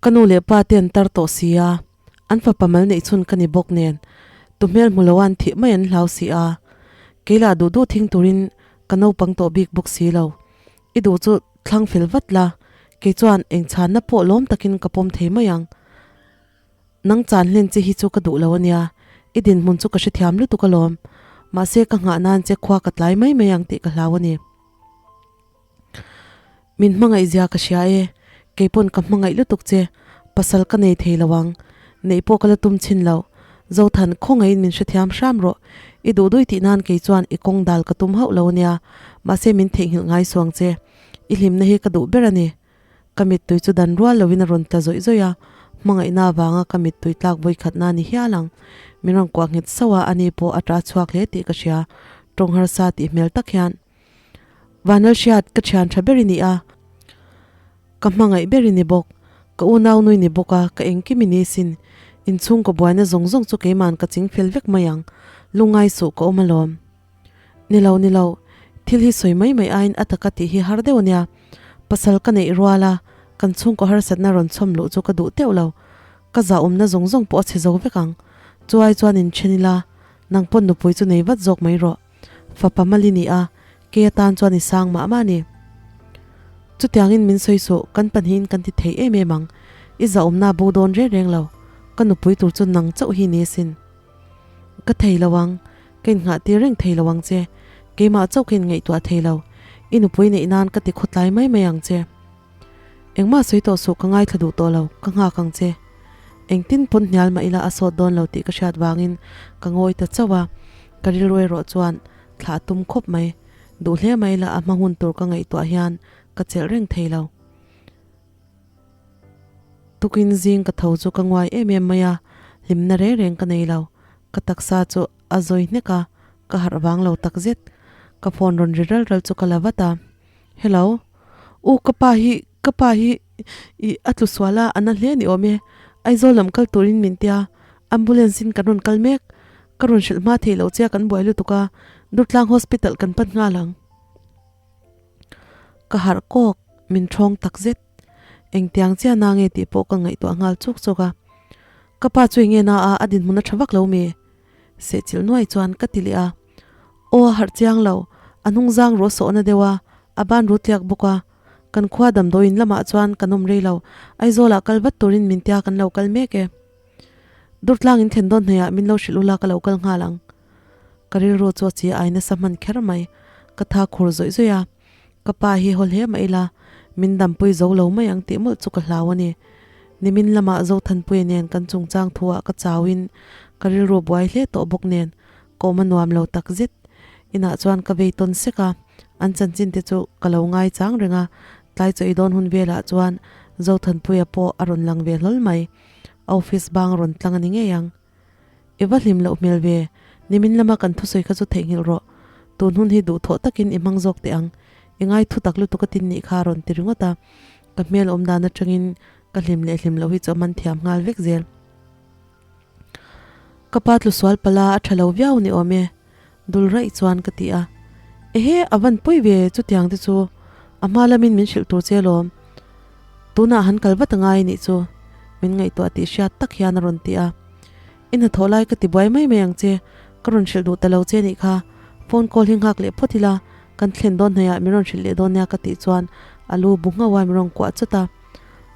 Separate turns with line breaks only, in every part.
Ka nu leh pa te an tar tawh si a, an fapa mal neih chhun ka ni bawk nen, tu hmel hmu lo an thih mai an hlau si a. Kei lah duh duh thing turin ka naupang tawh bik bawk si lo. I duh chu thlang fel vat la, kei chuan eng chhanna pawh lawm takin ka pawm thei mai ang. Nang chan hlen che hi chu ka duh lo ania, i dinhmun chu ka hrethiam lutuk alawm. Mahse ka nghah nan che khua ka tlai mai mai ang tih ka hlau a ni. Min hmangaih zia ka hria e, keipawn ka hmangaih lutuk che, pasal ka nei thei lo ang, neih pawh ka la tum chhin lo, Zothan khawngaihin min hrethiam hram rawh, i duh dui tih nan kei chuan i kawng dal ka tum hauh lo ania, mahse min theihnghilh ngai suang che, i hlimna hi ka duh ber a ni. Ka mittui chu dan rual loin a rawn tla zawih zawih a, hmangaihna avanga ka mittui tlak vawikhatna a ni hial ang. Min rawn kuah nghet sauh a, ani pawh a ṭah chhuak hle tih ka hria, ṭawng harsa tih hmel tak hian. Vanlal hriat ka thian tha ber i ni a, ka hmangaih ber i ni bawk, ka unau nui ni bawk a, ka engkim i ni sin, inchhung ka buaina zawng zawng chu keiman ka ching fel vek mai ang, lungngai suh ka awm alawm. Ni lo, ni lo, thil hi sawi mai mai aiin a taka tih hi har deuh a nia, pasal ka neih rual a, kan chhungkaw harsatna rawn chhawm luh chu ka duh teuh lo, ka zahawmna zawng zawng pawh a chhe zo vek ang, chuai chuan inthen ila, nang pawn nupui chu nei vat zawk mai rawh. Fapa mal i ni a, kei atan chuan i sang mah mah a ni. Chutiangin min sawi suh, kan pahnihin kan ti thei em em ang. I zahawmna a bo dawn reng reng lo, ka nupui tur chu nang chauh hi ni asin. Ka thei lo ang, ka innghah tir reng thei lo ang che, keimah chauh ka inngaihtuah thei lo, i nupui neih nan ka ti khawtlai mai mai ang che. Engmah sawi tawh suh ka ngaithla duh tawh lo, ka nghak ang che. Engtin pawn hnial mah ila a sawt dawn lo tih ka hriat vangin ka ngawi ta chauh a, ka rilru erawh chuan thlah a tum khawp mai. Duh hle mai ila a hma hun tur ka ngaihtuah hian ka chelh reng thei lo. Tukin zing ka tho chu ka nguai em em mai a, hlimna reng reng ka nei lo. Ka taksa chu a zawi hnek a, ka harh vang lo takzet. Ka phone rawn ri ral ral chu ka la vat a. Hello. U ka pa hi ka pa hi ih a tlu sual a a na hle ni awm e. Aizawl lam kal turin min tia ambulance in kan rawn kal mek. Ka rawn hrilh hma thei lo che a kan buai lutuk a Durtlang hospital kan pan nghal ang. Ka harh kawk min thawng tak zet. Engtiang chiah na nge tih pawh ka ngaihtuah nghal chuk chuk a. Ka pa chu enge na a a dinhmun a tha vak lo mi? Sehchilh nuai chuan ka ti leh a. Aw a harh chiang lo, a hnungzang ru a sawhna deuh a, a ban ru tliak bawk a. Kan khua damdawiin lamah chuan kan awm rei lo, Aizawlah kal vat turin min tia kan lo kal mek e. Durtlang in thlen dawn hnuaiah min lo hrilh ula ka lo kal nghal ang. Ka rilru chu a chi ai nasa hman kher mai, ka tha khur zawih zawih a. Ka pa hi haw hle mah ila, min dampui zo lo mai ang tih mawlh chu ka hlau a ni. Nimin lamah Zothanpuia nen kan chungchang thuah ka chauin ka rilru buai hle tawh bawk nen, ka awm a nuam lo tak zet. Inah chuan ka vei tawn sek a, an chanchin te chu ka lo ngai chang reng a, tlai chaw i dawn hun velah chuan Zothanpuia pawh a rawn lang ve hlawl mai. A office bang a rawn tlang a ni ngei ang. I va hlim loh hmel ve, nimin lama kan thusawi kha chu theihnghilh rawh. Tun hun hi duhthawh takin i hmang zawk teh ang. I ngai thu tak lutuk a tin nih kha a rawn ti ringawt a. Ka hmel awm dan atangin ka hlim leh hlim loh hi chu a man thiam nghal vek zel. Ka pa tlu sual pala a tha lo viau ni awm e, dul raih chuan ka ti a. Ehe, a van pawi ve chutiang te chu, a hma lamin min hrilh tur che alawm. Tunah han kal vat angai nih chu, min ngaihtuah tih hriat tak hian a rawn ti a. I hnathawh lai ka ti buai mai mai ang che, ka rawn hrilh duh ta lo che nih kha, phone call hi nghak leh phawt ila, kan thlen dawn hnuaiah min rawn hrilh leh dawn nia ka tih chuan a lu bu nghauh a min rawn kuah chawt a.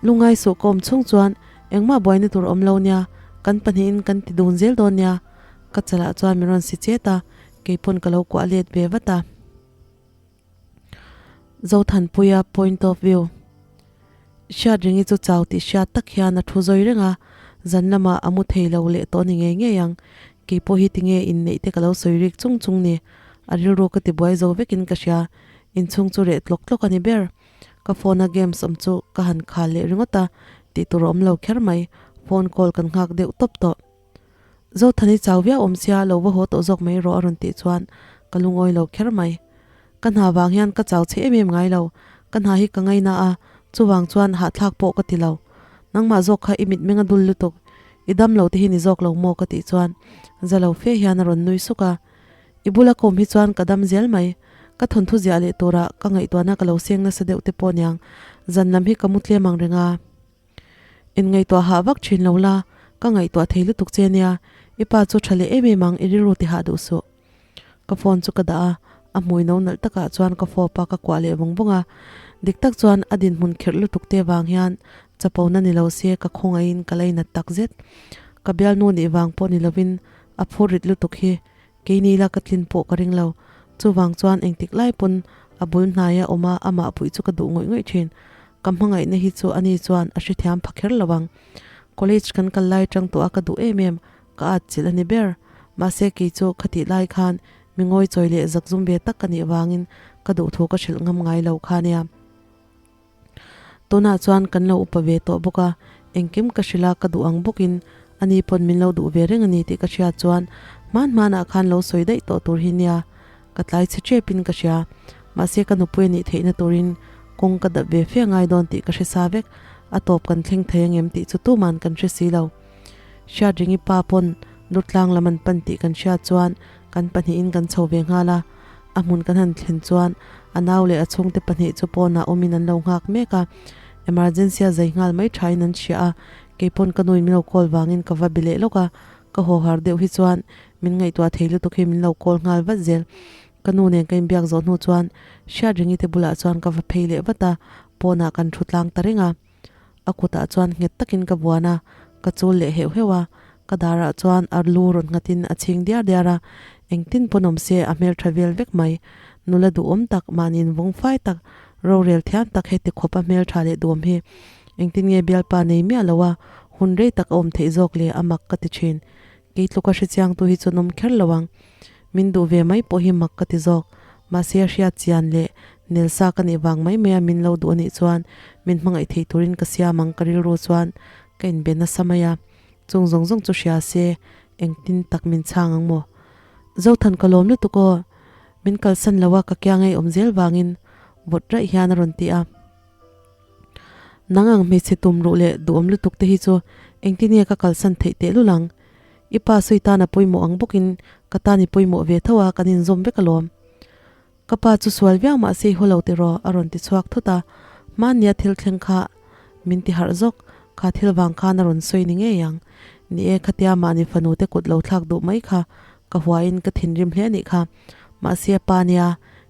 Lungngai suh ka awm chhung chuan engmah buaina tur awm lo nia, kan pahnihin kan ti dun zel dawn nia, ka chalah chuan min rawn si chet a, keipawn ka lo kuah let ve vat a. Zothanpuia point of view. Hriatringi chu chau tih hriat tak hian a thu zawi reng a, zan lamah a mu thei lo leh tawh ni ngei ngei ang, keipawh hi tinge inneih te ka lo sawi rik chung chung ni, a rilru ka ti buai zo vekin ka hria, inchhung chu reh tlawk tlawk a ni ber. Ka phone a games awm chu ka han khal leh ringawt a, tih tur a awm lo kher mai, phone call kan nghak deuh tawp tawh. Zothani chau viau awm sia lo va haw tawh zawk mai rawh a rawn tih chuan ka lungawi lo kher mai. Ka hna vang hian ka chau chhe em em ngai lo, ka hna hi ka ngaina a, chuvang chuan hahthlak pawh ka ti lo. Nangmah zawk kha i mitmeng a dul lutuk, i dam lo te hi ni zawk lo maw ka tih chuan za lo fe hian a rawn nui suk a. I bula kawm hi chuan ka dam zel mai. Ka thawnthu ziah leh tura ka ngaihtuahna ka lo seng nasa deuh te pawh niang. Zan lam hi ka mu tlem ang reng a. Inngaihtuah hah vak thin lo la, ka ngaihtuah thei lutuk che nia, i pa chu tha leh em em ang i rilru ti hah duh suh. Ka phone chu ka dah a, a hmui no nalh takah chuan ka fawp a, ka kuah leh vawng vawng a. Dik tak chuan a dinhmun khirh lutuk te vang hian chapona ni lo se ka khawngaihin ka lainat tak zet. Ka bialnu nih vang pawh ni lovin a phur rit lutuk hi Keini la ka tlin pawh ka ring lo. Chuvang chuan engtik lai pawn a bul hnaia awm a, amah puih chu ka duh ngawih ngawih thin. Ka hmangaihna hi chu ani chuan a hrethiam pha kher lo ang. College kan kal lai tang tawh a ka duh em em, ka at chilh a ni ber. Mahse kei chu khatih lai khan mi ngawichawi leh zakzum ve tak ka nih vangin ka duhthu ka hrilh ngam ngai lo kha nia. Tunah chuan kan lo upa ve tawh bawk a, engkim ka hrilh a, ka duh ang bawkin ani pawn min lo duh ve reng a ni tih ka hriat chuan hman hmanah khan lo sawi daih tawh tur hi nia, ka tlai chhe tepin ka hria. Mahse ka nupui a nih theihna turin kawng ka dap ve fe ngai dawn tih ka hre sa vek, a tawp kan thleng thei angem tih chu tuman kan hre si lo. Hriatringi pa pawn Lutlang lam an pan tih kan hriat chuan kan pahnihin kan chho ve nghal a, a hmun kan han thlen chuan a nau leh a chhungte pahnih chu pawnah awmin an lo nghak mek a, emergency a zai nghal mai thain an hria a, keipawn ka nuin min lo call vangin ka va bi leh lawk a, ka haw har deuh hi chuan min ngaihtuah thei lutuk hi min lo call nghal vat zel. Ka nu nen ka inbiak zawh hnu chuan Hriatringi te bulah chuan ka va phei leh vat a, pawnah kan thu tlang ta reng a. A kutah chuan nghet takin ka buan a, ka chul leh heuh heuh a, ka darah chuan a lu rawn nghatin a chhing diar diar a, engtin pawn awm se a hmeltha vel vek mai. Nula duhawm tak, mahni invawng fai tak, rorel thiam tak heti khawp a hmeltha leh duhawm hi engtin nge bialpa nei miah lo a, hun rei tak a awm theih zawk le a mak ka ti thin. Kei tluka hrechiangtu hi chu an awm kher lo ang. Min duh ve mai pawh hi mak ka ti zawk. Mahse a hriat chian leh Nelsa ka nih vang mai mai a min lo duh a nih chuan min hmangaih thei turin ka siam ang ka rilru chuan ka inbe nasa mai a. Chung zawng zawng chu hria se engtin tak min chhang ang maw? Zothan ka lawm lutuk aw, min kalsan lo a ka kia ngei awm zel vangin vawt raih hian a rawn ti a. Nang ang hmeichhe tum ruh leh duhawm lutuk te hi chu engtin nge ka kalsan theih tehlul ang? I pa sawi tan a pawimawh ang bawkin ka tan i pawimawh ve tho a kan inzawm vek alawm. Ka pa chu sual viau mah se i haw lo tiraw? a rawn ti chhuak thut a, hmannia thil thleng kha min ti harh zawk, kha thil vang khan a rawn sawi ni ngei ang. Ni e, khatia mahni fanu te kut lo thlak duh mai kha ka huain ka thinrim hle anih kha. Mahse a pa nia,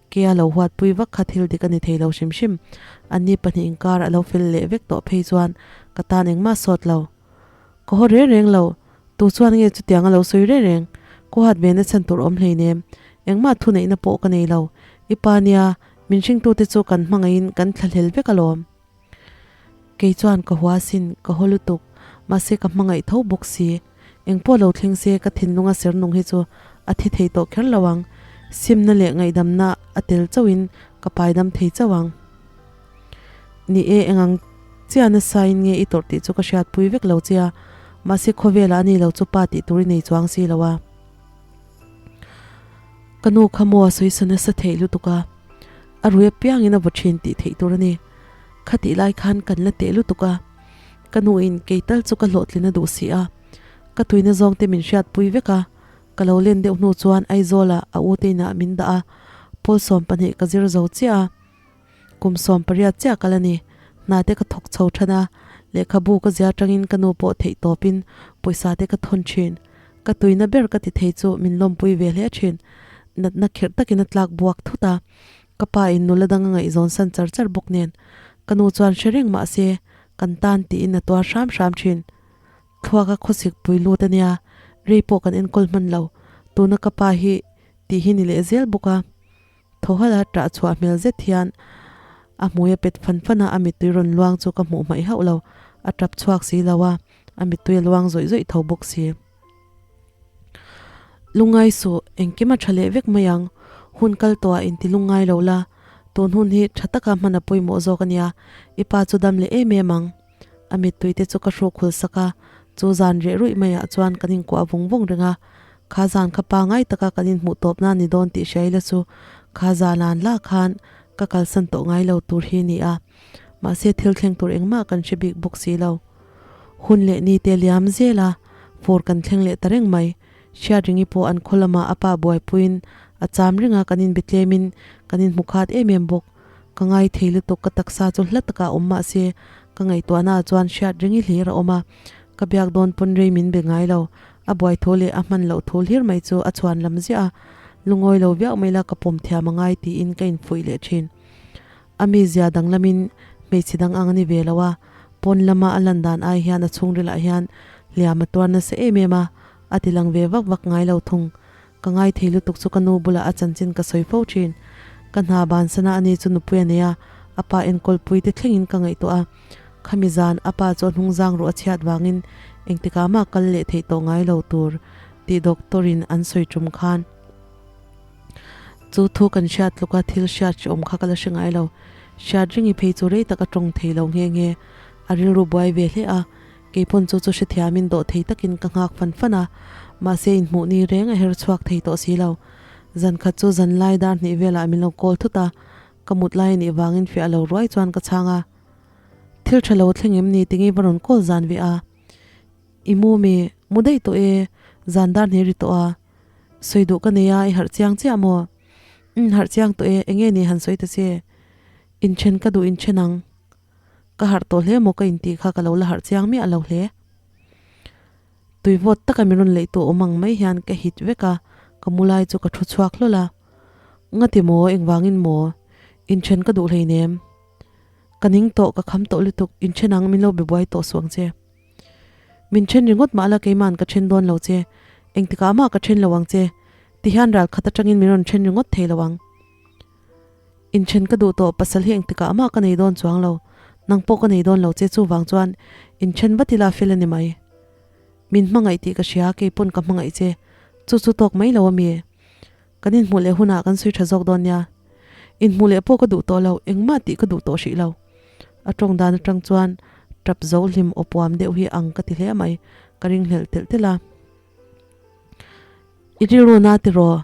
kea lo huatpui vak kha thil dik a ni thei lo hrim hrim. Anni pahnih inkar a lo fel leh vek tawh phei chuan ka tan engmah sawt lo. Ka haw reng reng lo, tu chuan nge chutiang a lo sawi reng reng? Ka huat ve na chhan tur awm hleinem, engmah thuneihna pawh ka nei lo. I pa nia, min hringtute chu kan hmangaihin kan thlahlel vek alawm. Kei chuan ka hua sin, ka haw lutuk, mahse ka hmangaih tho bawk si. Engpawh lo thleng se ka thinlunga ser nung hi chu a thi thei tawh kher lo ang. Simna leh ngaihdamna a tel chauhin ka paidam thei chauh ang. Ni e, engang chiah nasain nge i tawrh tih chu ka hriatpui vek lo che a, mahse khawvelah a ni lo chu pa tih tur i nei chuang si lo a. Ka nu kha maw a sawi sa nasa theih lutuk a, a rui apiangin a vaw thin tih theih tur a ni. Khatih lai khan kan la teh lutuk a, ka nuin kei tal chu ka hlawhtlin a duh si a, ka tuina zawngte min hriatpui vek a, ka lo len deuh hnu chuan Aizawlah a u te inah min dah a, Paul 12 ka zir zo chiah a. Kum 18 chiah kal a ni. Hna te ka thawk chho than a, lehkhabu ka zia atangin ka nu pawh theih tawpin pawisa te ka thawn thin. Ka tuina ber ka ti thei chu min lawmpui ve hle thin. Natna khirh takin a tlak buak thut a, ka pa in nula dang a ngaihzawn san char char bawk nen ka nu chuan hre reng mah se kan tan tiin a tuar hram hram thin. Thluaka khawsik pui lut a nia, rei pawh kan enkawl hman lo. Tuna ka pa hi tih hi ni leh zel bawk a. Thaw halh a ṭah chhuah hmel zet hian a hmui a pet fan fan a, a mittui rawn luang chu ka hmuh hmaih hauh lo. A ṭap chhuak si lo a, a mittui a luang zawih zawih tho bawk si. Lungngai suh, engkim a ṭha leh vek mai ang. Hun kal tawhah inti lungngai lo la, tun hun hi ṭha taka hman a pawimawh zawk a nia, i pa chu dam leh em em ang. A mittui te chu ka hruk hul sak a, chu zan reh ruih maiah chuan kan inkuah vung vung reng a. Kha zan kha pangai taka kan inhmuh tawpna ni dawn tih hria ila chu kha zan an lah khan ka kalsan tawh ngai lo tur hi ni a. Mahse thil thleng tur engmah kan hre bik bawk si lo. Hun leh ni te liam zel a, fur kan thleng leh ta reng mai. Hriatringi pawh an khaw lamah a pa buaipuiin a cham reng a, kan inbe tlemin kan inhmu khat em em bawk. Ka ngai thei lutuk ka taksa chu hla takah awm mah se. Ka ngaihtuahnaah chuan hriat ringi hlir a awm a, ka biak dawn pawn rei min be ngai lo. A buai thu leh a hman loh thu hlir mai chu a chhuan lam ziah a, lungawi lo viau mai la ka pawm thiam a ngai tiin ka infuih leh thin. A mizia danglamin hmeichhe dang ang a ni ve lo a, pawn lama a lan dan ai hian a chhungrilah hian hliam a tuar nasa em em a, a ti lang ve vak vak ngai lo thung. Ka ngai thei lutuk chu ka nu bulah a chanchin ka sawi fo thin. Ka hna bansana ani chu nupui a nei a, a pa enkawlpui te thlengin ka ngaihtuah a. Khami zan a pa chu a hnungzang ruh a chhiat vangin engtikah mah kal leh theih tawh ngai lo tur tih doctor in an sawi tum khan chu thu kan hriat tluka thil hriat hrehawm kha ka la hre ngai lo. Hriat ringi phei chu rei tak a tawng thei lo nghe nghe. A rilru buai ve hle a. Keipawn chu chu hrethiamin dawh thei takin ka nghak fan fan a, mahse inhmuh ni reng a her chhuak thei tawh si lo. Zan khat chu zan lai dar hnih velah min lo call thut a, ka mut lai a nih vangin fiah lo ruai chuan ka chhang a. Thil tha lo thleng em ni tinge va rawn call zan ve a? I mu mi, mu daih tawh e, zan dar hnih ri tawh a. Sawi duh ka nei a, i harh chiang chiah maw? Umm harh chiang tawh e, enge ni han sawi ta che? Inthen ka duh inthen ang. Ka harh tawh hle maw ka intih kha ka lo la harh chiang miah lo hle. Tui vawt taka min rawn leih tu awm ang mai hian ka hit vek a, ka mu lai chu ka thu chhuak hlawl a. Ngati maw, engvangin maw? Inthen ka duh hleinem. Ka ning tawh, ka kham tawh lutuk, inthen ang min lo be buai tawh suh ang che. Min then ringawt mah la keima'n ka then dawn lo che, engtikah mah ka then lo ang che, tihian ral khat atangin min rawn then ringawt thei lo ang. Inthen ka duh tawh pasal hi engtikah mah ka nei dawn chuang lo, nang pawh ka nei dawn lo che chuvang chuan inthen vat ila fel a ni mai. Min hmangaih tih ka hria, kei pawn ka hmangaih che, chu chu tawk mai lo a mi. Kan inhmuh leh hunah kan sawi tha zawk dawn nia. Inhmuh leh pawh ka duh tawh lo, engmah tih ka duh tawh hrih lo. A tawng dan atang chuan tap zo hlim aw puam deuh hi ang ka ti hle mai, ka ringhlelh telh telh a. I rilru na tiraw?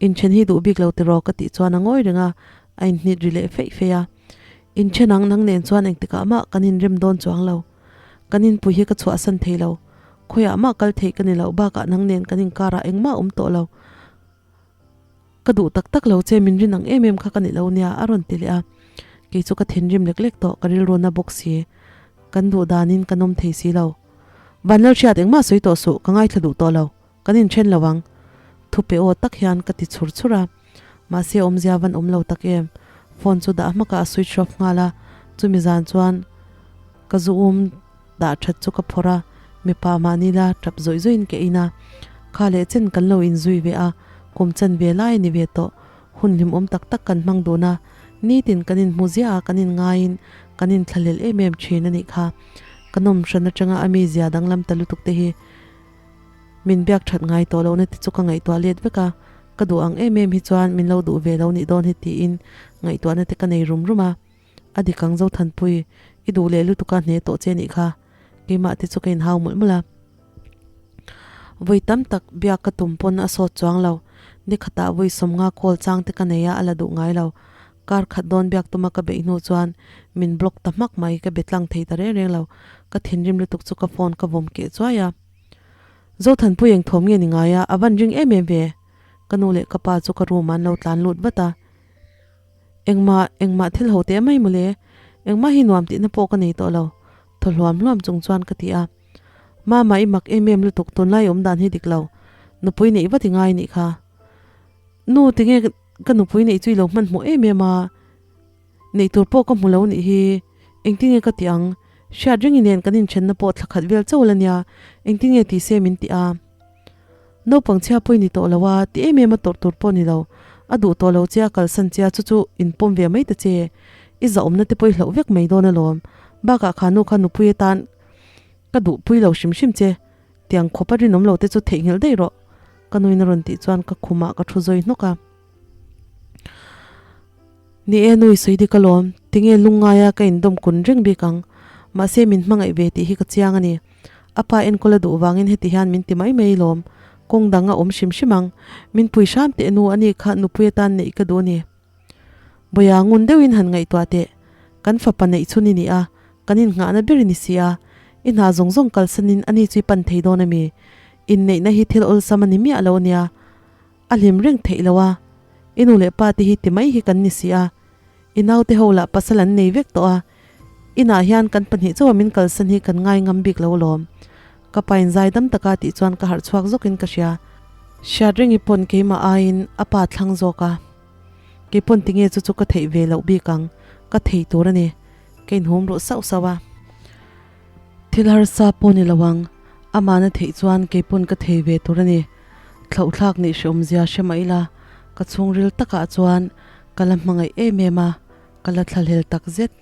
Inthen hi duh bik lo tiraw? Ka tih chuan a ngawi reng a, a inhnit ri leh feih feih a. Inthen ang nang nen chuan engtikah mah kan inrem dawn chuang lo. Kan inpui hi ka chhuahsan thei lo. Khawiah mah kal theih ka ni loh bakah nang nen kan inkarah engmah awm tawh lo. Ka duh tak tak lo che min rin ang em em kha ka ni lo nia a rawn ti leh a. Kei chu ka thinrim lek lek tawh, ka rilru na bawk si. Kan duh danin kan awm thei si lo. Vanlalhriat engmah sawi tawh suh, ka ngaithla duh tawh lo. Kan inthen lo ang. Thu pe aw tak hian ka ti chhur chhur a. Mahse awmzia van awm lo tak em. Phone chu dah hmakah a switch off nghal a. Chumi zan chuan ka zu um dah that chu ka phawrh a. Mipa mahni la tap zawih zawihin ka in a. Kha leh chen kan lo inzui ve a. Kum chan ve lai a ni ve tawh. Hun hlimawm tak tak kan hmang dun a. Nitin kan inhmu ziah a, kan inngaiin kan inthlahlel em em thin a nih kha. Ka nawm hran atanga a mizia danglam ta lutuk te hi Min biak that ngai tawh lohna te chu ka ngaihtuah let vek a, ka duh ang em em hi chuan min lo duh ve lo nih dawn hi tiin ngaihtuahna te ka nei rum rum a. A dik ang Zothanpui, i duh leh lutuk a hne tawh che nih kha, keimah te chu ka inhau mawlh mawlh a. Vawi tam tak biak ka tum pawn a sawt chuang lo, nikhatah vawi sawmnga call chang te ka nei a, a la duh ngai lo. Kar khat dawn biak tuma ka beih hnu chuan min block ta hmak mai, ka be tlang thei ta reng reng lo, ka thinrim lutuk chu ka phone ka vawm keh chuai a. Zothanpui eng thawm nge ni ngai a, a van ring em em ve? Ka nu leh ka pa chu ka room ah an lo tlan lut vat a. Engmah, engmah thil ho teh mai mawle, engmah hi nuam tihna pawh ka nei tawh lo, thaw hluam hluam chung chuan ka ti a. Mama i mak em em lutuk tunlai awm dan hi dik lo, nupui neih vat i ngai nih kha. Nu tinge ka nupui neih chu i lo hmanhmawh em em a, neih tur pawh ka hmu lo nih hi, engtin nge ka tih ang, hriat ringi nen kan inthenna pawh thla khat vel chauh la nia, engtin nge ti se min ti a. Naupang chhia pawh i ni tawh lo a, ti em em a tawrh tur pawh ni lo, a duh tawh lo che a kalsan che a chu chu inpawm ve mai ta che, i zahawmna te pawh i hlauh vek mai dawn alawm, bakah kha nu kha nupui atan ka duhpui lo hrim hrim che. Tiang khawpa rinawm lo te chu theihnghilh daih rawh, ka nuin a rawn tih chuan ka khumah ka thu zawi hnawk a. Ni e nui sawi dik alawm, tinge lungngaia ka indawm kun reng bik ang, mahse min hmangaih ve tih hi ka chiang a ni. A pa enkawl a duh vangin heti hian min ti mai mai lawm, kawng dang a awm hrim hrim ang, min pui hram teh nu a ni kha nupui atan neih ka duh a ni. Bawia ngun deuhin han ngaihtuah teh, kan fapa neih chhun i ni a, kan innghahna ber i ni si a, i hna zawng zawng kalsanin ani chu i pan thei dawn a mi? Inneihna hi thil awlsam a ni miah lo a nia, a hlim reng theih lo a, i nu leh pa te hi ti mai hi kan ni si a, i naute ho lah pasal an nei vek tawh a, Inah hian kan pahnih chauha min kalsan hi kan ngai ngam bik lo alawm. Ka pain zai dam taka tih chuan ka harh chhuak zawkin ka hria. Hriatrengi pawn keimah aiin a pa thlang zawk a. Kei pawn tinge chu chu ka theih ve loh bik ang, ka thei tur a ni. Ka inhum ruh sauh sauh a. Thil harsa pawh ni lo ang, amahna theih chuan kei pawn ka thei ve tur a ni. Thlauhthlak nih hreawmzia hre mah ila, ka chhungril takah chuan ka la hmangaih em em a, ka la thlahlel tak zet.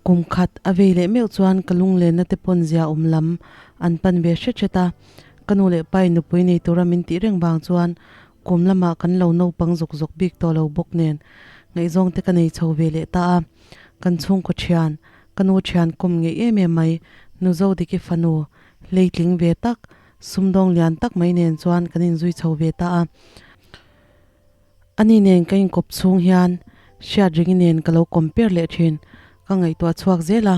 Kum khat a vei leh meuh chuan ka lunglenna te pawn zia awm lam an pan ve hret hret a, ka nu leh pa in nupui nei tura min tih reng vang chuan kum lamah kan lo naupang zawk zawk bik tawh lo bawk nen ngaihzawng te ka nei chho ve leh ta a, kan chhungkaw thian, ka nu thian kum ngeih em em mai, nu Zodiki fanu hleitling ve tak, sumdawng lian tak mai nen chuan kan inzui chho ve ta a. Ani nen ka inkawp chhung hian Hriatringi nen ka lo compare leh thin. Ka ngaihtuah chhuak zel a,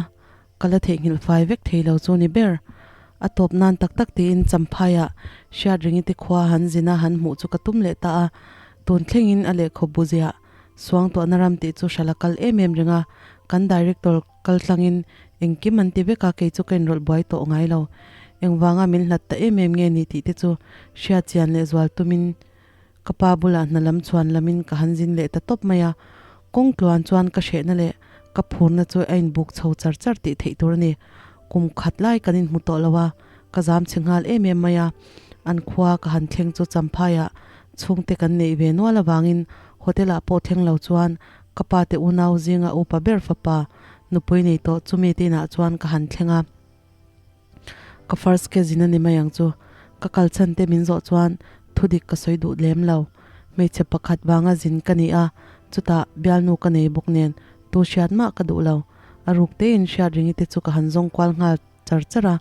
ka la theihnghilh fai vek thei lo chu ni ber. A tawp nan tak tak tiin Champhaiah Hriatringi te khua han zin a han hmuh chu ka tum leh ta a, tun thlengin a lehkhaw bu ziah Suangtuahna ram tih chu hrala kal em em reng a, kan director kaltlangin engkim an ti vek a, kei chu ka inrawlh buai tawh ngai lo. Engvanga min hlat ta em em nge ni tih te chu hriatchian leh zual tumin Ka pa bulah hna lam chhuan lamin ka han zin leh ta tawp mai a, kawng tluan chuan ka hrehna leh ka phurna chu a inbuk chho char char tih theih tur a ni. Kum khat lai kan inhmu tawh lo a, ka zam chhe nghal em em mai a. An khua ka han thleng chu Champhaiah chhungte kan neih ve nual avangin hotel-ah pawh thleng lo chuan ka pa te unau zinga upa ber fapa nupui nei tawh chumi te inah chuan ka han thleng a. Ka first cousin a ni mai ang chu. Ka kal chhan te min zawh chuan thudik ka sawi duh lem lo. Hmeichhe pakhat vanga zin ka ni a, chutah bialnu ka nei bawk nen tu hriat mah ka duh lo. A ruk tein hriat ringi te chu ka han zawng kual nghal char char a.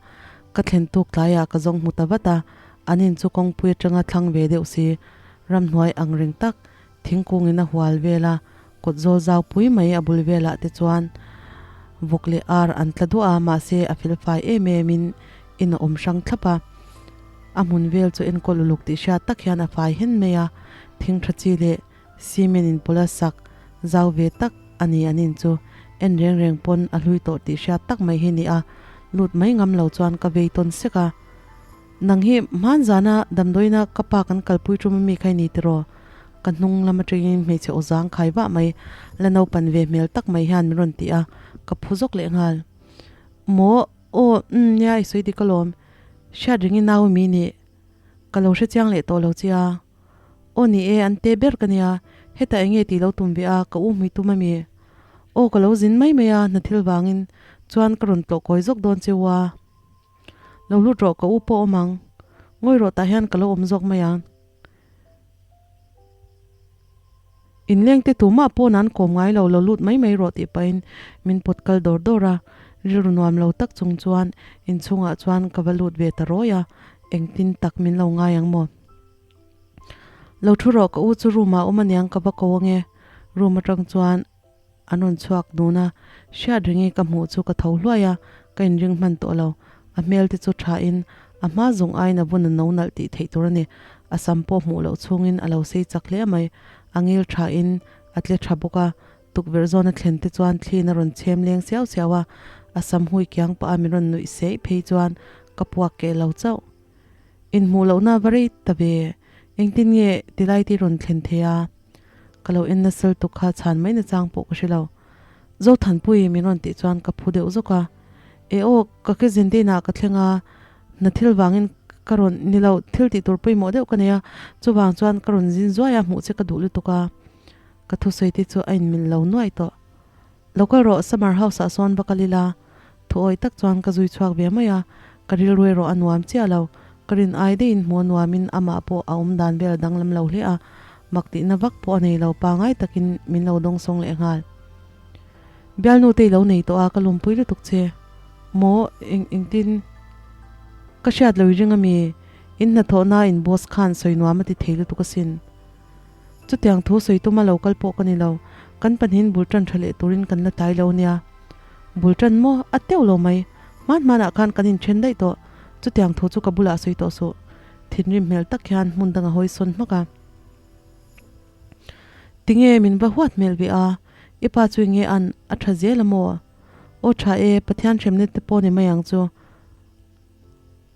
Ka thlen tuk tlaiah ka zawng hmu ta vat a, an in chu kawngpui atanga thlang ve deuh si, ramhnuai ang reng tak Thingkungin a hual vel a, kawt zawl zau pui mai a bul velah te chuan vawk leh ar an tla duah a, mahse a felfai em em in in a awm hrang thlap a. A hmun vel chu enkawl uluk tih hriat tak hian a fai hen mai a, thing tha chi leh cement in pawlh a sak zau ve tak a ni an in chu en reng reng pawn a hlui tawh tih hriat tak mai hi ni a, lut mai ngam lo chuan ka vei tawn sek a. Nang hi hman zana damdawiina ka pa kan kalpui tum ami kha i ni tiraw? Ka hnung lam atangin hmeichhe aw zang khai vah mai, la naupan ve hmel tak mai hian min rawn ti a, ka phu zawk leh nghal. Maw? Aw, umm, nia i sawi dik alawm. Hriat ring i nau ami nih? Ka lo hre chiang leh tawh lo che a. Aw ni e, an te ber ka nia, hetah enge tih lo tum ve a, ka u hmui tum ami? Aw, ka lo zin mai mai a, hna thil vangin chuan ka rawn tlawh kawi zawk dawn che u a. Lo lut rawh ka u pawh awm ang. Ngawi rawh tah hian ka lo awm zawk mai ang. Inleng te tumah pawn an kawm ngai lo, lo lut mai mai rawh tih pahin min pawt kal dawr dawr a. Rilru nuam lo tak chung chuan inchhungah chuan ka va lut ve ta rawi a, engtin tak min lo ngai ang maw? Lo thu rawh ka u chu room ah awm aniang ka va ko ange. Room atang chuan An rawn chhuak dun a, hriat ringi ka hmuh chu ka tho hluai a, ka inring hman tawh lo. A hmel te chu tha in, a hma zung aiin a vun a no nalh tih theih tur a ni. A sam pawh hmuh loh chhungin a lo sei chak hle mai. A ngil tha in, a tle tha bawk a, tukverh zawn a thlen te chuan thliin a rawn chhem leng siau siau a, a sam hui kiang pah a min rawn nuih seih phei chuan ka puak keh lo chauh. Inhmuh lohna va rei ta ve, engtin nge tilai te rawn thlen thei a? Ka lo en nasal tuk kha chhan mai na chang pawh ka hre lo. Zothanpui min rawn tih chuan ka phu deuh zawk a. E aw, ka ke zin te inah ka thleng a, hna thil vangin ka rawn ni lo, thil tih tur pawimawh deuh ka nei a, chuvang chuan ka rawn zin zuai a, hmuh che ka duh lutuk a. Ka thusawi te chu a inmil lo nuai tawh. Lo kal rawh, summer house ah sawn va kal ila. Thu awih tak chuan ka zui chhuak ve mai a, ka rilru erawh a nuam chiah lo. Ka rin ai deihin hmuh a nuamin amah pawh a awm dan vel a danglam lo hle a, mak tihna vak pawh a nei lo pangai takin min lo dawngsawng leh nghal. Bialnu te i lo nei tawh a, ka lumpui lutuk che. Maw, eng engtin? Ka hriat lo i ring ami? In hnathawhna in boss khan sawi nuam a ti thei lutuk asin. Chutiang thu sawi tuma lo kal pawh ka ni lo, kan pahnihin bul tan tha leh turin kan la tlai lo nia. Bul tan maw? A teuh lo mai. Hman hmanah khan kan inthen daih tawh. Chutiang thu chu ka bulah sawi tawh suh. Thinrim hmel tak hian hmun dang a hawi sawn hmak a. Tinge min va huat hmel ve a, i pa chu enge an a tha zel a maw? Aw tha e, Pathian hremna te pawh ni mai ang chu.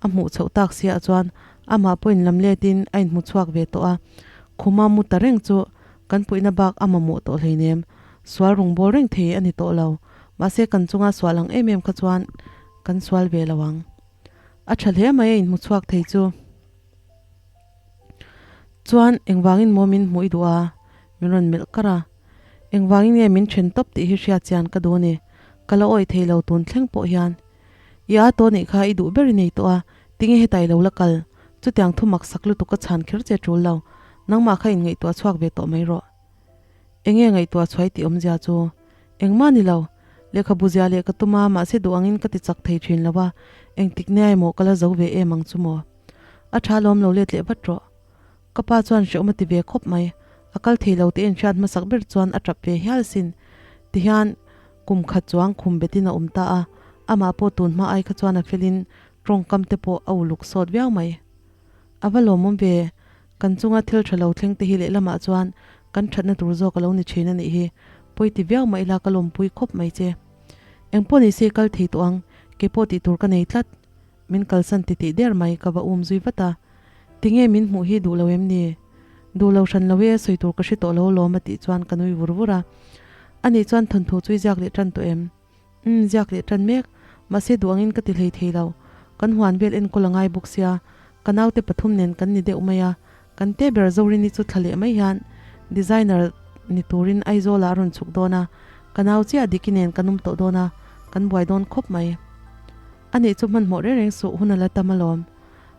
A hmuh chhoh tak siah chuan amah pawh inlam letin a inhmu chhuak ve tawh a, khuma mu ta reng chu kan puihna bak a mamawh tawh hleinem. Sual rung bawl reng thei a ni tawh lo. Mahse kan chunga sual ang em em kha chuan kan sual ve lo ang. A tha hle mai a inhmu chhuak thei chu. Chuan engvangin maw min hmuh i duh a? Min rawn melh kar a. Engvangin nge min then tawp tih hi hriat chian ka duh a ni. Ka la awih thei lo tun thleng pawh hian. I a tawh nih kha i duh ber i nei tawh a, tinge hetai lo la kal? Chutiang thu mak sak lutuk ka chhan kher che tul lo. Nangmah kha inngaihtuah chhuak ve tawh mai rawh. Enge ngaihtuah chhuai tih awmzia chu? Engmah ni lo. Lehkhabu zia leh ka tum a, mahse duh angin ka ti chak thei thin lo a, engtik nia emaw ka la zo ve em ang chu maw? A tha lawm lo let leh vat rawh. Ka pa chuan hrehawm a ti ve khawp mai. A kal thei lo tih a inhriat hmasak ber chuan a tap ve hial sin. Tihian kum khat chuang khum betin a awm ta a, amah pawh tun hma ai kha chuan a felin tawngkam te pawh a uluk sawt viau mai. A va lawmawm ve, kan chunga thil tha lo thleng te hi lehlamah chuan kan thatna tur zawk a lo ni thin a nih hi, pawi ti viau mah ila ka lawmpui khawp mai che. Engpawh ni se kal thei tawh ang, keipawh tih tur ka nei tlat. Min kalsan ti tih der mai ka va um zui vat a. Tinge min hmuh hi duh lo em ni? Duh lo hran lo e, sawi tur ka hre tawh lo lawm a tih chuan ka nui vur vur a. Anih chuan thawnthu chu i ziak leh tan tawh em? Umm, ziak leh tan mek. Mahse duh angin ka ti hlei thei lo. Kan huan vel enkawl a ngai bawk sia, ka naute pathum nen kan ni deuh mai a. Kan te ber Zorini chu thla leh mai hian designer ni turin Aizawlah a rawn chhuk dawn a, ka nau chiah Diki nen kan awm tawh dawn a, kan buai dawn khawp mai. Anih chu hmanhmawh reng reng suh hun a la tam alawm.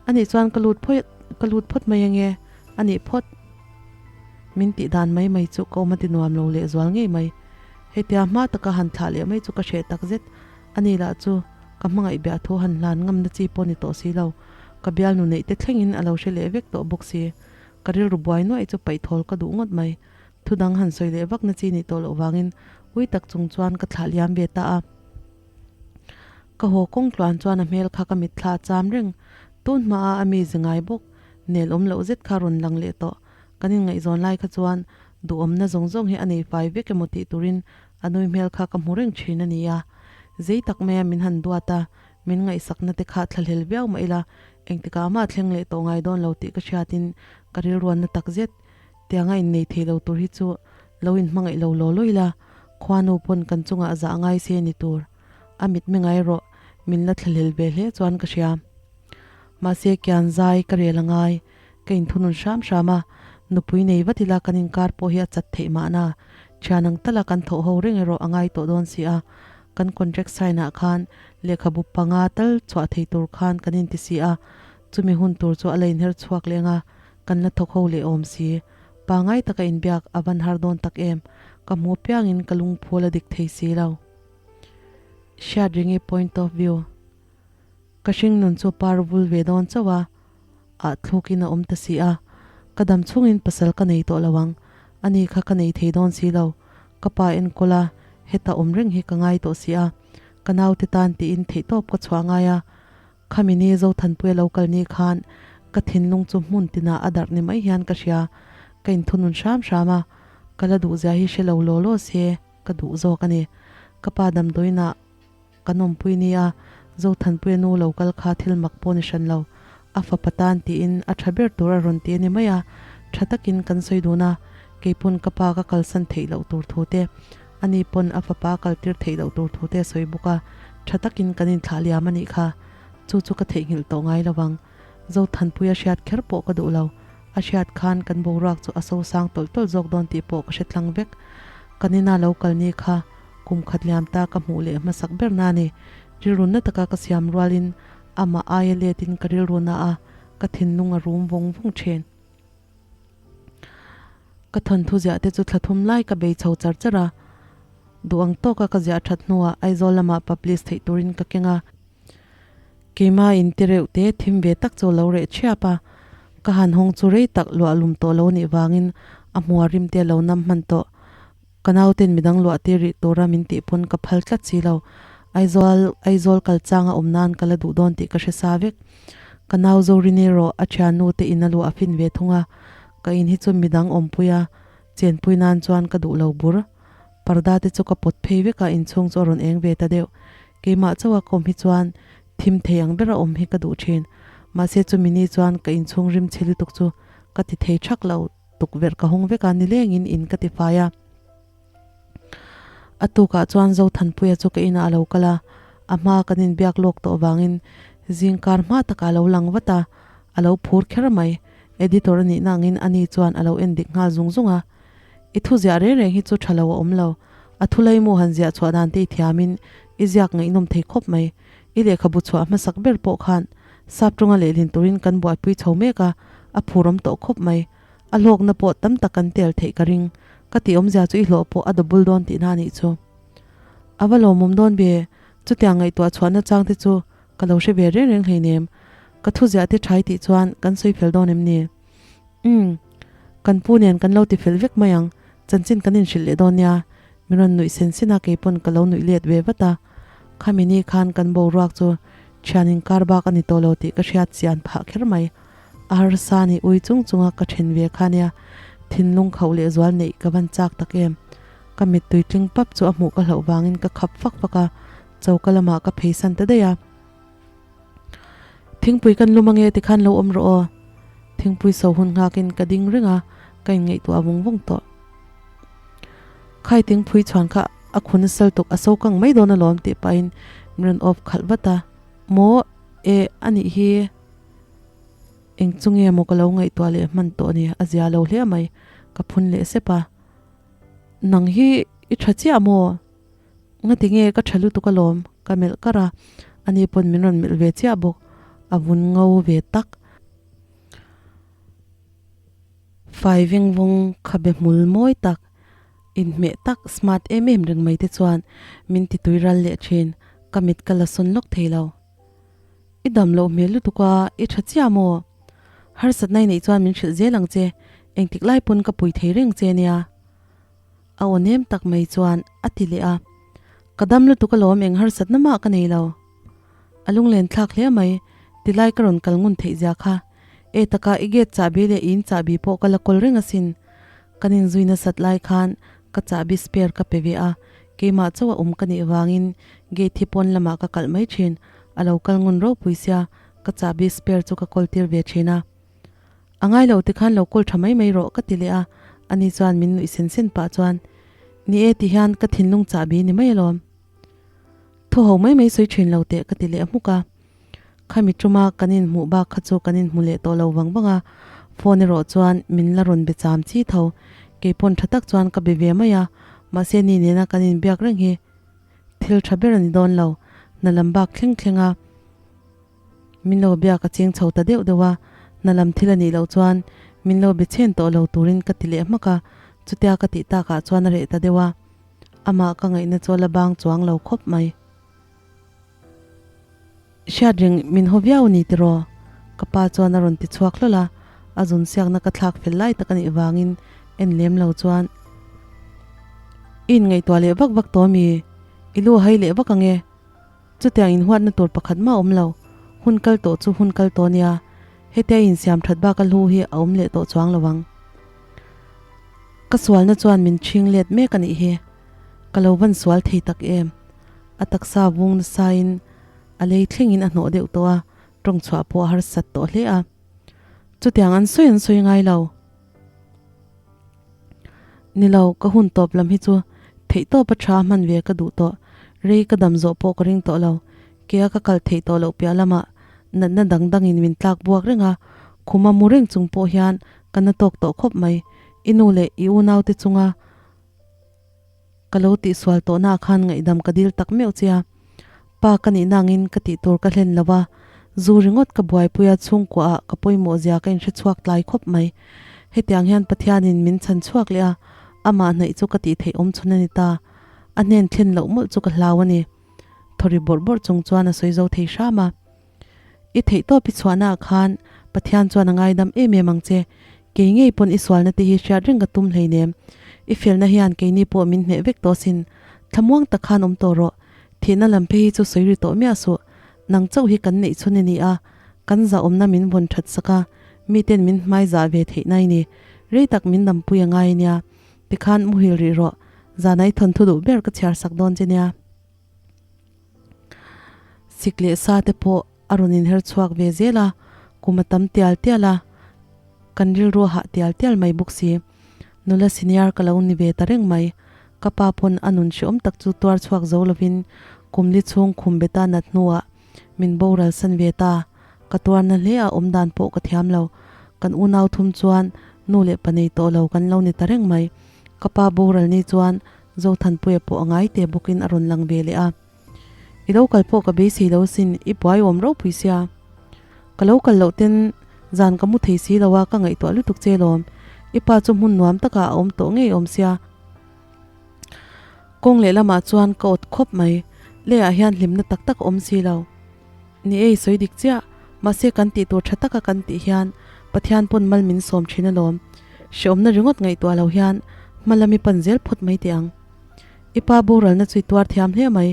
Anih chuan ka lut phawt ka lut phawt mai ange, anih phawt min tih dan mai mai chu ka awm a ti nuam lo leh zual ngei mai. Hetia hma taka han thlah leh mai chu ka hreh tak zet. Ani lah chu ka hmangaih biah thu han hlan ngamna chi pawh ni tawh si lo. Ka bialnu neih te thlengin a lo hre leh vek tawh bawk si. Ka rilru buai nuaih chu paihthawl ka duh ngawt mai. Thu dang han sawi leh vakna chi nih tawh loh vangin ui tak chung chuan ka thlah liam ve ta a. Ka haw kawng tluan chuan a hmel kha ka mitthla a cham reng. Tun hmaah a mi zi ngai bawk. Nel awm loh zet kha rawn lang leh tawh. Kan inngaihzawn lai kha chuan duhawmna zawng zawng hi a nei fai vek emaw tih turin a nui hmel kha ka hmu reng thin a ni a. Zei tak maia min han duat a, min ngaihsakna te kha thlahlel viau mah ila engtikah mah thleng leh tawh ngai dawn lo tih ka hriatin ka rilruanna tak zet Tianga innei thei lo tur hi chu lo inhmangaih lo law law ila, khuanu pawn kan chungah zah ngai se ni tur. A mit mengai rawh, min la thlahlel ve hle chuan ka hria. Mahse kian zai ka rel a ngai, ka inthunun hram hram a, nupui nei vat ila kan inkar pawh hi a chat theih mahna, thian ang tala kan thawh ho reng erawh a ngai tawh dawn si a, kan contract sign ah khan lehkhabu panga tal chhuah thei tur khan kan inti si a, chumi hun tur chu a la inher chhuak leng a, Kan la thawk ho leh awm si. Pangai taka inbiak a van har dawn tak em? Ka hmu piangin ka lungphul a dik thei si lo. Hriat ringi point of view. Ka hring nun chu par vul ve dawn chauh a, ah thlukin a awm ta si a. Ka dam chhungin pasal ka nei tawh lo ang. Ani kha ka nei thei dawn si lo. Ka pa enkawl a, heta awm reng hi ka ngai tawh si a. Ka naute tan tiin theihtawp ka chhuah ngai a. Khami ni Zothanpuia lo kal ni khan ka thinlung chu hmun tinah a darh ni mai hian ka hria. Ka inthunun hram hram a, ka la duhzia hi hre lo law law se ka duh zawk a ni. Ka pa damdawiinah ka nawmpui ni a, Zothanpuia nu lo kal kha thil mak pawh ni hran lo. A fapa tan tiin a tha ber tur a rawn ti a ni mai a, tha takin kan sawi dun a, keipawn ka pa ka kalsan theih loh tur thu te, Ani pawn a fapa a kaltir theih loh tur thu te a sawi bawk a, tha takin kan inthlah liam a nih kha. Chu chu ka theihnghilh tawh ngai lo vang. Zothanpui a hriat kher pawh ka duh lo. A hriat khan kan boruak chu a sosang tawlh tawlh zawk dawn tih pawh ka hre tlang vek. Kan ina lo kal ni kha kum khat liam ta ka hmuh leh hmasak ber na ni. Rilru na taka ka siam rualin amah aia letin ka rilru na a, ka thinlung a rum vawng vawng thin. Ka thawnthu ziah te chu thla thum lai ka bei chho char char a, duh ang tawka ka ziah that hnuah Aizawl lamah publish theih turin ka keng a. Keima inti reuh te thim ve tak chu a lo reh thiap a, ka han hawng chu rei tak luah lum tawh lo nih vangin a hmua rim te a lo nam hman tawh. Ka nauten midang luah tir rih tura min tih pawn ka phal tlat si lo. Aizawl Aizawl kal changa awm nan ka la duh dawn tih ka hre sa vek. Ka nau Zorini erawh a thiannu te in a luah a fin ve thung a, ka in hi chu midang awmpui a, chenpui nan chuan ka duh lo bur. Parda te chu ka pawt phei vek a, inchhung chu a rawn eng ve ta deuh. Keimah chauh a ka awm hi chuan thim thei ang bera awm hi ka duh thin. Mahse chumi ni chuan ka inchhung rim chhe lutuk chu ka ti thei thak lo, tukverh ka hawng vek a, nilengin in ka ti fai a. A tukah chuan Zothanpuia chu ka inah a lo kal a, a hma kan inbiak lawk tawh vangin zingkar hma takah a lo lang vat a, a lo phur kher mai. Editor a nihna angin ani chuan a lo en dik nghal zung zung a. I thu ziah reng reng hi chu tha lo a awm lo. A thu laimu han ziah chhuah dan te i thiamin i ziak ngaihnawm thei khawp mai. I lehkhabu chhuah hmasak ber pawh khan sap tawnga lehlin turin kan buaipui chho mek a, a phurawm tawh khawp mai. A hlawkna pawh tam tak kan tel theih ka ring. Ka tih awmzia chu i hlawh pawh a double dawn tihna a nih chu. A va lawmawm dawn ve, chutiang ngaihtuah chhuahna chang te chu ka lo hre ve reng reng hleinem. Ka thu ziah te thai tih chuan kan sawi fel dawn em ni? Umm, kan pu nen kan lo ti fel vek mai ang, chanchin kan inhrilh leh dawn nia. Min rawn nuih sen sen a, kei pawn ka lo nuih let ve vat a. Khami ni khan kan boruak chu thian inkar bak a ni tawh lo tih ka hriat chian phah kher mai. A harsa ni ui chung chunga ka then ve kha nia, thinlung khauh leh zual neih ka van chak tak em. Ka mittui tling pap chu a hmuh ka hlauh vangin ka khap fak fak a, choka lamah ka pheisan ta daih a. Thingpui kan lum ange tikhan lo awm rawh aw. Thingpui so hun nghakin ka ding reng a, ka inngaihtuah vung vung tawh. Khai thingpui chhuan kha a khun a sal tuk a so kang mai dawn alawm tih pahin min rawn off khalh vat a. Maw e a nih hi eng chu nge maw ka lo ngaihtuah leh hman tawh ni a zia lo hle mai ka phun leh sep a. Nang hi i tha chiah maw? Ngati nge ka tha lutuk alawm ka melh kar a, ani pawn min rawn melh ve chiah bawk, a vun ngo ve tak. Fai veng vawng khabe hmul mawi tak, inhmeh tak, smart em em reng mai te chuan min ti tui ral leh thin, ka mit ka la sawn lawk thei lo. I dam loh hmel lutuk a, i tha chiah maw? Harsatna i neih chuan min hrilh zel ang che, engtik lai pawn ka pui thei reng che nia. A aw nem tak mai chuan a ti leh a, Ka dam lutuk alawm eng harsatna mah ka nei lo. A lunglen thlak hle mai, tilai ka rawn kal ngun theih zia kha. E taka i gate chahbi leh i in chahbi pawh ka la kawl reng asin. Kan inzui nasat lai khan ka chahbi spare ka pe ve a, keimah chauh a awm ka nih vangin gate hi pawn lamah ka kalh mai thin, a lo kal ngun ropui sia ka chahbi spare chu ka kawl tir ve thin a. A ngai lo tikhan lo kawl tha mai mai rawh ka ti leh a, ani chuan min nuih sen sen pah chuan, Ni e tihian ka thinlung chahbi ni mai alawm. Thu ho mai mai sawi thin lo teh ka ti leh hmuk a. Khami tuma kan inhmuh bak kha chu kan inhmu leh tawh lo vang vang a, phone erawh chuan min la rawn be cham chi tho. Keipawn tha tak chuan ka be ve mai a, mahse ni nena kan inbiak reng hi thil tha ber a ni dawn lo, hna lam bak thleng thleng a. Min lo biak a cheng chho ta deuh deuh a, hna lam thil a nih loh chuan min lo be chhen tawh lo turin ka ti leh hmak a, chutia ka tih takah chuan a reh ta deuh a, amah ka ngaihna chu a la bang chuang lo khawp mai. Hriat reng min haw viau a ni tiraw? Ka pa chuan a rawn ti chhuak hlawl a, a zun siakna ka thlak fel lai tak a nih vangin en lem lo chuan I inngaihtuah leh vak vak tawh mi? I lu a hai leh vak ang e. Chutiang inhuatna tur pakhat mah a awm lo. Hun kal tawh chu hun kal tawh nia, hetia insiam that bak a hlu hi a awm leh tawh chuang lo ang. Ka sualna chuan min chhing let mek a nih hi. Ka lo van sual thei tak em. A taksa vung nasain a lei thlengin a hnawh deuh tawh a, tawng chhuah pawh a harsat tawh hle a. Chutiang an sawi an sawi ngai lo. Ni lo, ka hun tawp lam hi chu theihtawp a tha hman ve ka duh tawh. Rei ka dam zawh pawh ka ring tawh lo. Kea ka kal theih tawh loh piah lamah natna dang dangin min tlak buak reng a, khuma mu reng chung pawh hian ka na tawk tawh khawp mai. I nu leh i unaute chunga ka lo tihsual tawhnaah khan ngaihdam ka dil tak meuh che a. Pa ka nih nangin ka tih tur ka hlen lo a, zu ringawt ka buaipui a chhungkuaah ka pawimawh zia ka inhre chhuak tlai khawp mai. Hetiang hian Pathianin min chhan chhuak leh a, amah hnaih chu ka tih theih awm chhun a ni ta. A hnen thlen loh mawlh chu ka hlau a ni. Thawri bawrh bawrh chung chuan a sawi zo thei hram a. I theihtawp i chhuahnaah khan Pathian chuan a ngaidam em em ang che. Kei ngei pawn i sualna te hi hriat reng ka tum hleinem. I felna hian keini pawh min hneh vek tawh sin. Thlamuang tak khan awm tawh rawh. Thihna lam phei hi chu sawi ri tawh miah suh. Nang chauh hi kan neih chhun i ni a, kan zahawmna min vawn that sak a, miten min hmai zah ve theih na i ni. Rei tak min dampui a ngai ania. Tikhan muhil rih rawh. Zana i thawnthu duh ber ka chhiar sak dawn che nia. Sik leh sa te pawh a rawn inher chhuak ve zel a, kum a tam tial tial a, kan rilru a hah tial tial mai bawk si. Nula senior ka lo ni ve ta reng mai. Ka pa pawn a nun hreawm tak chu tuar chhuak zo lovin kum li chhung khum beta nat hnuah min boral san ve ta. Ka tuarna hle a awm dan pawh ka thiam lo. Kan unau thum chuan nu leh pa nei tawh lo kan lo ni ta reng mai. Ka pa boral ni chuan Zothanpuia pawh a ngai te bawkin a rawn lang ve leh a. I lo kal pawh ka beisei lo asin, i buai awm ropui sia. Ka lo kal loh ten zan ka mu thei si lo a, ka ngaihtuah lutuk che lawm. I pa chu hmun nuam takah a awm tawh ngei awm sia. Kawng leh lamah chuan ka awt khawp mai, leiah hian hlimna tak tak a awm si lo. Ni ei sawi dik chiah, mahse kan tih tur tha taka kan tih hian Pathian pawn mal min sawm thin alawm. Hreawmna ringawt ngaihtuah lo hian hma lami pan zel phawt mai teh ang. I pa boralna chu i tuar thiam hle mai.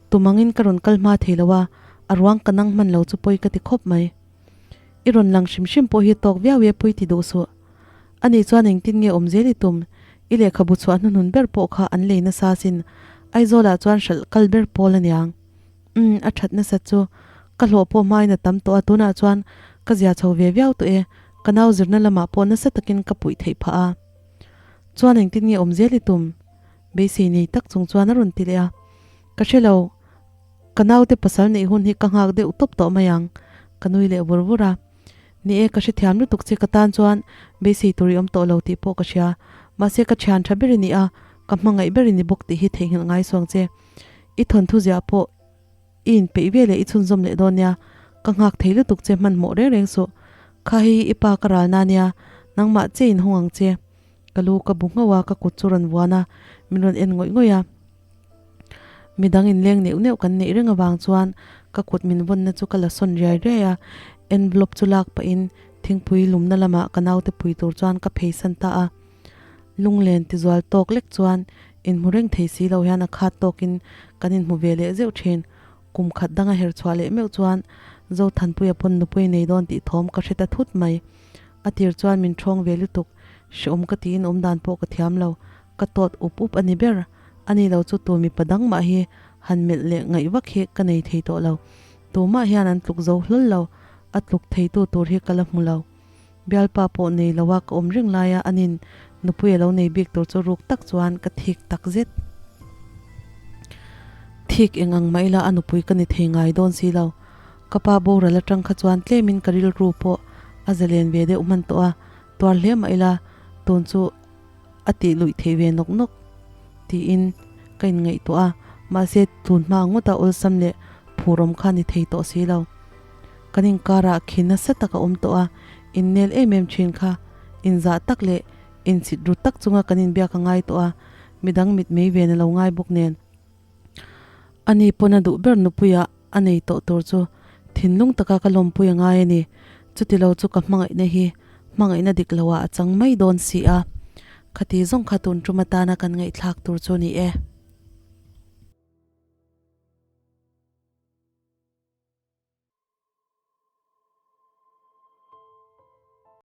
Tum angin ka rawn kal hma thei lo a, a ruang ka nang hman lo chu pawi ka ti khawp mai. I rawn lang hrim hrim pawh hi tawk viau e pawi ti duh suh. Ani chuan engtin nge awm zel i tum? I lehkhabu chhuah hnuhnun ber pawh kha an lei nasa sin. Aizawlah chuan hralh kal ber pawl aniang. Umm, a that nasat chu. Ka hlawh pawh hmain a tam tawh a, tunah chuan ka zia chho ve viau tawh e. Ka nau zirna lamah pawh nasa takin ka puih theih phah a. Chuan engtin nge awm zel i tum? Beisei nei tak chung chuan a rawn ti leh a. Ka hre lo, ka naute pasal neih hun hi ka nghak deuh tawp tawh mai ang, ka nui leh vur vur a. Ni e, ka hrethiam lutuk che ka tan chuan beisei tur i awm tawh lo tih pawh ka hria. Mahse ka thian tha ber i ni a, ka hmangaih ber i ni bawk tih hi theihnghilh ngai suang che. I thawnthu ziah pawh i inpeih ve leh i chhunzawm leh dawn nia, ka nghak thei lutuk che hmanhmawh reng reng suh. Kha hei hi i pa ka ralna nia, nangmah che in hawng ang che. Ka lu ka bu nghauh a, ka kut chu rawn vuan a, min rawn en ngawih ngawih a. Midang inleng neuh neuh kan neih reng avang chuan ka kut min vawnna chu ka la sawn riai riai a, envelope chu lak pahin thingpui lumna lamah ka naute pui tur chuan ka pheisan ta a. Lunglen tizual tawk lek chuan inhmu reng thei si lo hian a khat tawkin kan inhmu ve leh zeuh thin. Kum khat danga her chhuah leh meuh chuan Zothanpuia pawn nupui nei dawn tih thawm ka hre ta thut mai. A tir chuan min ṭhawng ve lutuk, hreawm ka tiin awm dan pawh ka thiam lo, ka tawt up up a ni ber. Ani lo chu tu mipa dang mah hi han melh leh ngaih vak hi ka nei thei tawh lo. Tumah hian an tluk zo hlawl lo, a tluk theitu tur hi ka la hmu lo. Bialpa pawh nei lo a ka awm reng laia anin nupui a lo nei bik tur chu ruk tak chuan ka thik tak zet. Thik eng ang mah ila a nupui ka ni thei ngai dawn si lo. Ka pa boral atang kha chuan tlemin ka rilru pawh a zalen ve deuh hman tawh a, tuar hle mah ila tun chu a tih luih theih ve nawk nawk tiin ka inngaihtuah a, mahse tun hma ngawta awlsam leh phurawm kha ni thei tawh si lo. Kan inkarah khi nasa tak a awm tawh a, innel em em thin kha inzah tak leh inchhit ru tak chunga kan inbiak a ngai tawh a, midang mitmei ven a lo ngai bawk nen. Ani pawn a duh ber nupuia a nei tawh tur chu thinlung taka ka lawmpui a ngai a ni. Chutilo chu ka hmangaihna hi hmangaihna dik loah a chang mai dawn si a. Khati zawng kha tun tum atana kan ngaihthlak tur chu ni e.